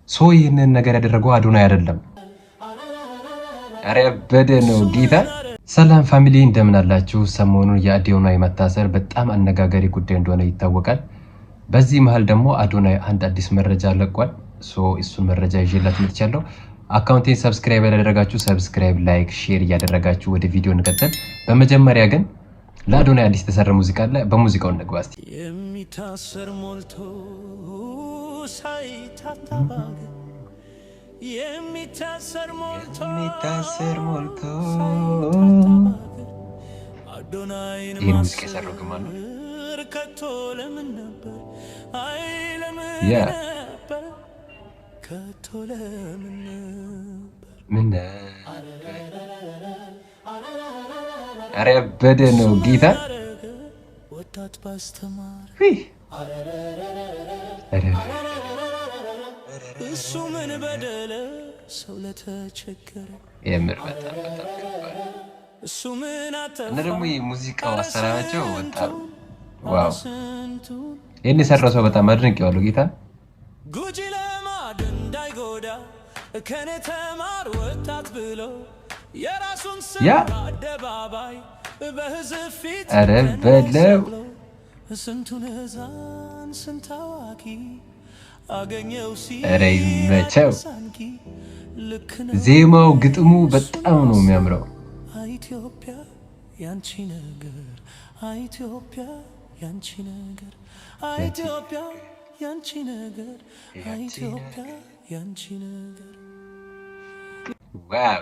So ይህንን ነገር ያደረገው አዶናይ አይደለም። ኧረ ያበደ ነው ጌታ። ሰላም family፣ እንደምን አላችሁ? ሰሞኑን የአዶናይ መታሰር በጣም አነጋጋሪ ጉዳይ እንደሆነ ይታወቃል። በዚህ መሀል ደግሞ አዶናይ አንድ አዲስ መረጃ ለቋል። So እሱን መረጃ ይዤላችሁ መጥቻለሁ። Account ኤን subscribe ያላደረጋችሁ subscribe፣ like፣ share እያደረጋችሁ ወደ ቪዲዮ እንቀጥል። በመጀመሪያ ግን ለአዶናይ አዲስ የተሰራ ሙዚቃ አለ። በሙዚቃው እንግባ እስቲ። የሚታሰር ሞልቶ ሳይታጣ ባገር፣ የሚታሰር ሞልቶ የሚታሰር ሞልቶ ሳይታጣ ባገር፣ አዶናይን ይህን ሙዚቃ የሰራው ግን ማን ነው? ማሰር ከቶ ለምን ነበር? አይ ለምን ነበር? ከቶ ለምን ነበር? ምን? ኧረ ያበደ ነው ጌታ። ያረገ ወጣት ባስተማረ፣ ዊ! ኧረ እሱ ምን በደለ ሰው ለተቸገረ? የምር በጣም በጣም ከባድ። እሱ ምን አጠፋ? እና ደግሞ የሙዚቃው አሰራራቸው በጣም wow። ስንቱን ይህን የሰራው ሰው በጣም አድንቄዋለሁ ጌታ። ጉጂ ልማድ እንዳይጎዳ ከኔ ተማር ወጣት ብሎ የራሱን ስም በአደባባይ በሕዝብ ፊት ኧረ በለው። ሰቅሎ ስንቱን ሕፃን ስንት አዋቂ አገኘው ኧረ ይመቸው። ሲሳንኪ ልክ ነው። ዜማው ግጥሙ በጣም ነው የሚያምረው። ኢትዮጵያ ያንቺ ነገር፣ ኢትዮጵያ ያንቺ ነገር፣ ኢትዮጵያ ያንቺ ነገር፣ ኢትዮጵያ ያንቺ ነገር። Wow,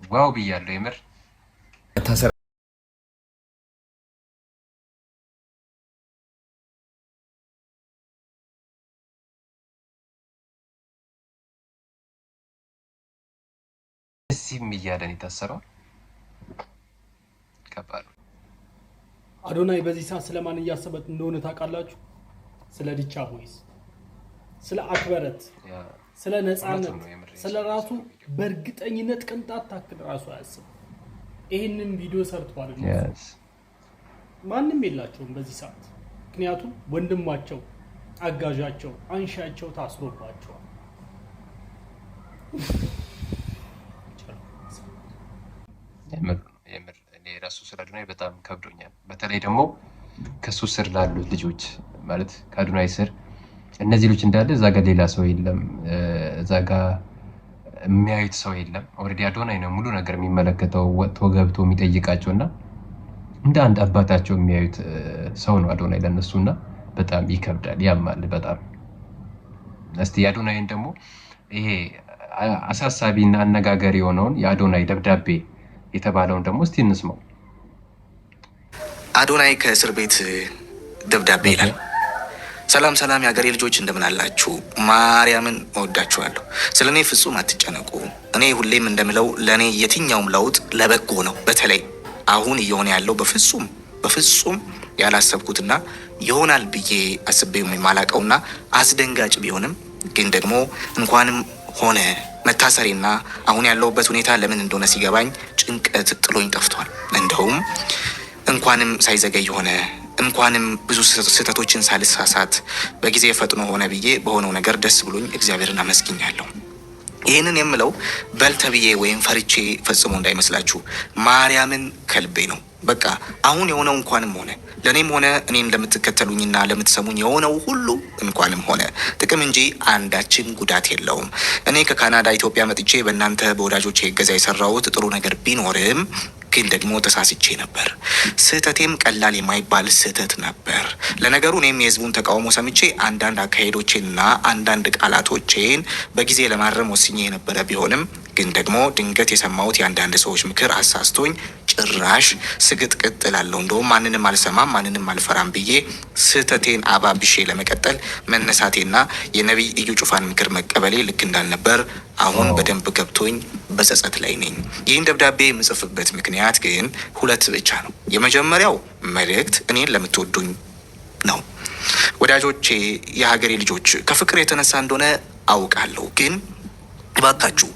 wow ብያለሁ የምር። መታሰር እዚህም እያለን የታሰረው ከባድ ነው። አዶናይ በዚህ ሰዓት ስለማን እያሰበ እንደሆነ ታውቃላችሁ? ስለ ዲቻ ቦይስ፣ ስለ አክበረት፣ ስለ ነፃነት፣ እውነቱን ነው የምር። ስለ ራሱ በእርግጠኝነት ቅንጣት ታክል ራሱ አያስብም። ይህንን ቪዲዮ ሰርተዋል እነሱ። ማንም የላቸውም በዚህ ሰዓት፣ ምክንያቱም ወንድማቸው፣ አጋዣቸው፣ አንሻቸው ታስሮባቸዋል። የምር የምር እኔ ራሱ ስለ አዶናይ በጣም ከብዶኛል። በተለይ ደግሞ ከሱ ስር ላሉት ልጆች፣ ማለት ከአዶናይ ስር እነዚህ ልጆች እንዳለ እዛ ጋር ሌላ ሰው የለም፣ እዛ ጋ የሚያዩት ሰው የለም። Already አዶናይ ነው ሙሉ ነገር የሚመለከተው፣ ወጥቶ ገብቶ የሚጠይቃቸው እና እንደ አንድ አባታቸው የሚያዩት ሰው ነው አዶናይ ለእነሱ፣ እና በጣም ይከብዳል፣ ያማል በጣም። እስቲ የአዶናይን ደግሞ ይሄ አሳሳቢ እና አነጋጋሪ የሆነውን የአዶናይ ደብዳቤ የተባለውን ደግሞ እስቲ እንስማው። አዶናይ ከእስር ቤት ደብዳቤ ይላል። ሰላም ሰላም፣ የሀገሬ ልጆች፣ እንደምን አላችሁ? ማርያምን እወዳችኋለሁ። ስለ እኔ ፍጹም አትጨነቁ። እኔ ሁሌም እንደምለው ለእኔ የትኛውም ለውጥ ለበጎ ነው። በተለይ አሁን እየሆነ ያለው በፍጹም በፍጹም ያላሰብኩትና ይሆናል ብዬ አስቤው የማላቀውና አስደንጋጭ ቢሆንም ግን ደግሞ እንኳንም ሆነ። መታሰሬና አሁን ያለሁበት ሁኔታ ለምን እንደሆነ ሲገባኝ ጭንቀት ጥሎኝ ጠፍቷል። እንደውም እንኳንም ሳይዘገይ ሆነ፣ እንኳንም ብዙ ስህተቶችን ሳልሳሳት በጊዜ ፈጥኖ ሆነ ብዬ በሆነው ነገር ደስ ብሎኝ እግዚአብሔርን አመስግኛለሁ። ይህንን የምለው በል ተብዬ ወይም ፈርቼ ፈጽሞ እንዳይመስላችሁ፣ ማርያምን ከልቤ ነው። በቃ አሁን የሆነው እንኳንም ሆነ። ለእኔም ሆነ እኔን ለምትከተሉኝና ለምትሰሙኝ የሆነው ሁሉ እንኳንም ሆነ። ጥቅም እንጂ አንዳችም ጉዳት የለውም። እኔ ከካናዳ ኢትዮጵያ መጥቼ በእናንተ በወዳጆቼ እገዛ የሰራሁት ጥሩ ነገር ቢኖርም ግን ደግሞ ተሳስቼ ነበር። ስህተቴም ቀላል የማይባል ስህተት ነበር። ለነገሩ እኔም የህዝቡን ተቃውሞ ሰምቼ አንዳንድ አካሄዶቼንና አንዳንድ ቃላቶቼን በጊዜ ለማረም ወስኜ የነበረ ቢሆንም ግን ደግሞ ድንገት የሰማሁት የአንዳንድ ሰዎች ምክር አሳስቶኝ ጭራሽ ስግጥቅጥ እላለሁ። እንደውም ማንንም አልሰማም፣ ማንንም አልፈራም ብዬ ስህተቴን አባብሼ ለመቀጠል መነሳቴና የነቢይ እዩ ጩፋን ምክር መቀበሌ ልክ እንዳልነበር አሁን በደንብ ገብቶኝ በጸጸት ላይ ነኝ። ይህን ደብዳቤ የምጽፍበት ምክንያት ግን ሁለት ብቻ ነው። የመጀመሪያው መልእክት እኔን ለምትወዱኝ ነው። ወዳጆቼ፣ የሀገሬ ልጆች፣ ከፍቅር የተነሳ እንደሆነ አውቃለሁ ግን እባካችሁ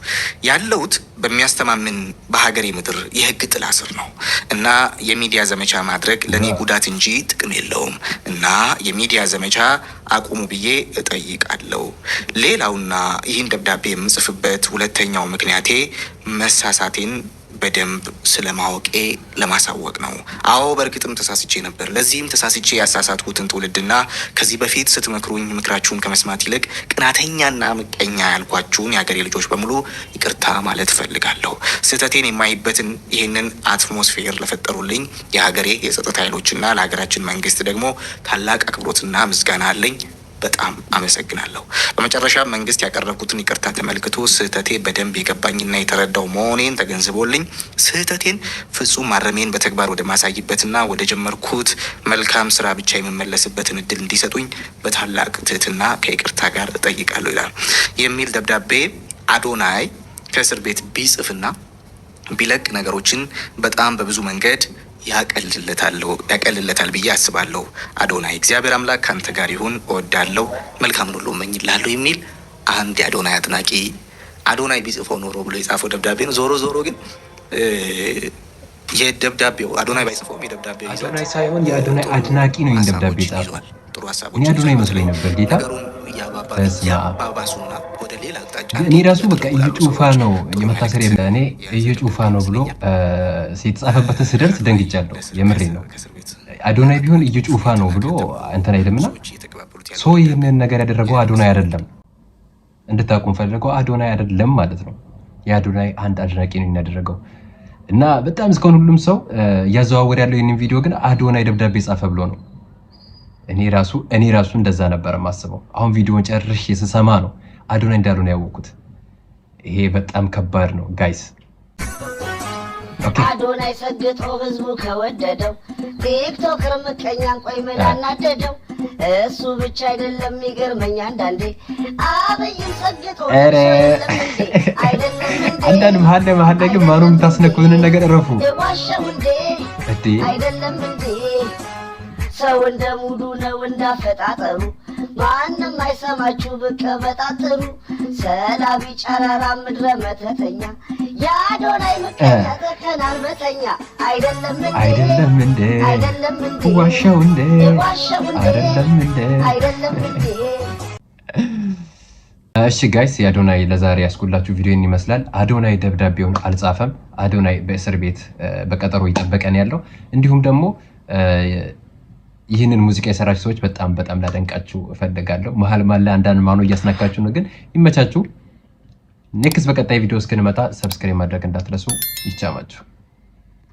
ያለሁት በሚያስተማምን በሀገሬ ምድር የሕግ ጥላ ስር ነው እና የሚዲያ ዘመቻ ማድረግ ለእኔ ጉዳት እንጂ ጥቅም የለውም እና የሚዲያ ዘመቻ አቁሙ ብዬ እጠይቃለሁ። ሌላውና ይህን ደብዳቤ የምጽፍበት ሁለተኛው ምክንያቴ መሳሳቴን በደንብ ስለማወቄ ለማሳወቅ ነው። አዎ፣ በእርግጥም ተሳስቼ ነበር። ለዚህም ተሳስቼ ያሳሳትኩትን ትውልድና ከዚህ በፊት ስትመክሩኝ ምክራችሁን ከመስማት ይልቅ ቅናተኛና ምቀኛ ያልኳችሁን የሀገሬ ልጆች በሙሉ ይቅርታ ማለት እፈልጋለሁ። ስህተቴን የማይበትን ይህንን atmosphere ለፈጠሩልኝ የሀገሬ የጸጥታ ኃይሎችና ለሀገራችን መንግስት ደግሞ ታላቅ አክብሮትና ምስጋና አለኝ። በጣም አመሰግናለሁ። በመጨረሻ መንግስት ያቀረብኩትን ይቅርታ ተመልክቶ ስህተቴ በደንብ የገባኝና የተረዳው መሆኔን ተገንዝቦልኝ ስህተቴን ፍጹም ማረሜን በተግባር ወደ ማሳይበትና ወደ ጀመርኩት መልካም ስራ ብቻ የምመለስበትን እድል እንዲሰጡኝ በታላቅ ትህትና ከይቅርታ ጋር እጠይቃለሁ ይላል የሚል ደብዳቤ አዶናይ ከእስር ቤት ቢጽፍና ቢለቅ ነገሮችን በጣም በብዙ መንገድ ያቀልለታል ብዬ አስባለሁ። አዶናይ፣ እግዚአብሔር አምላክ ከአንተ ጋር ይሁን፣ እወዳለሁ፣ መልካምን ሁሉ እመኝልሃለሁ የሚል አንድ የአዶናይ አድናቂ አዶናይ ቢጽፈው ኖሮ ብሎ የጻፈው ደብዳቤ ነው። ዞሮ ዞሮ ግን የደብዳቤው አዶናይ ባይጽፈውም የደብዳቤው ይዘት አዶናይ ሳይሆን የአዶናይ አድናቂ ነው ይህን ደብዳቤ ሀሳቦችን የጻፈው። ይዟል። ጥሩ እኔ ሀሳቦችን አዶናይ ይዟል። መስሎኝ ነበር ጌታ። ነገሩን በስመ አብ። እያባባሱና ወደ ሌላ አቅጣጫ እኔ ራሱ በቃ እዩ ያደረጉ ላሉ ጩፋ ሰዎች ነው ጥሩ የመታሰር መልዕክት እኔ የያዘ እዩ ጩፋ ነው ብሎ ይመስለኛል። የተጻፈበትን ስደርስ ደንግጫለሁ። የምሬ ነው። አዶናይ ቢሆን እዩ ጩፋ ነው ብሎ እንትን አይልምና so ይህንን ነገር ያደረገው አዶናይ አይደለም፣ እንድታቁም ፈልገው አዶናይ አይደለም ማለት ነው። የአዶናይ አንድ አድናቂ ነው ያደረገው እና በጣም እስካሁን ሁሉም ሰው እያዘዋወር ያለው ይህንን ቪዲዮ ግን አዶናይ ደብዳቤ ጻፈ ብሎ ነው። እኔ ራሱ እንደዛ ነበር የማስበው። አሁን ቪዲዮን ጨርሼ ስሰማ ነው አዶናይ እንዳልሆነ ያወቅኩት። ይሄ በጣም ከባድ ነው guys። Okay። አዶናይ ሰግጦ ህዝቡ ከወደደው TikToker ምቀኛን ቆይ ምን አናደደው? እሱ ብቻ አይደለም፣ ይገርመኝ አንዳንዴ አብይም ሰግጦ ኧረ የለም እንዴ? አይደለም እንዴ? አንዳንድ መሀል ላይ መሀል ላይ ግን ማኑ የምታስነኩትን ነገር እረፉ ዋሸው እንዴ? እንዴ። አይደለም እንዴ? ሰው እንደ ሙዱ ነው እንዳፈጣጠሩ፣ ማንም አይሰማችሁ ብቀበጣጥሩ። ሰላቢ ጨረራ ምድረ መተተኛ፣ የአዶናይ ምቀኛ ተከናንበተኛ። አይደለም እንዴ? አይደለም እንዴ? አይደለም እንዴ? ዋሸው እንዴ? ዋሸው እንዴ? አይደለም እንዴ? አይደለም እንዴ? እሺ guys፣ የአዶናይ ለዛሬ ያስኩላችሁ ቪዲዮ ይህን ይመስላል። አዶናይ ደብዳቤውን አልጻፈም። አዶናይ በእስር ቤት በቀጠሮ እየጠበቀን ያለው። እንዲሁም ደግሞ ይህንን ሙዚቃ የሰራችሁ ሰዎች በጣም በጣም ላደንቃችሁ እፈልጋለሁ። መሀል መሀል ላይ አንዳንድ ማኖ እያስነካችሁ ነው፣ ግን ይመቻችሁ። Next በቀጣይ ቪዲዮ እስክንመጣ subscribe ማድረግ እንዳትረሱ። ይቻማችሁ።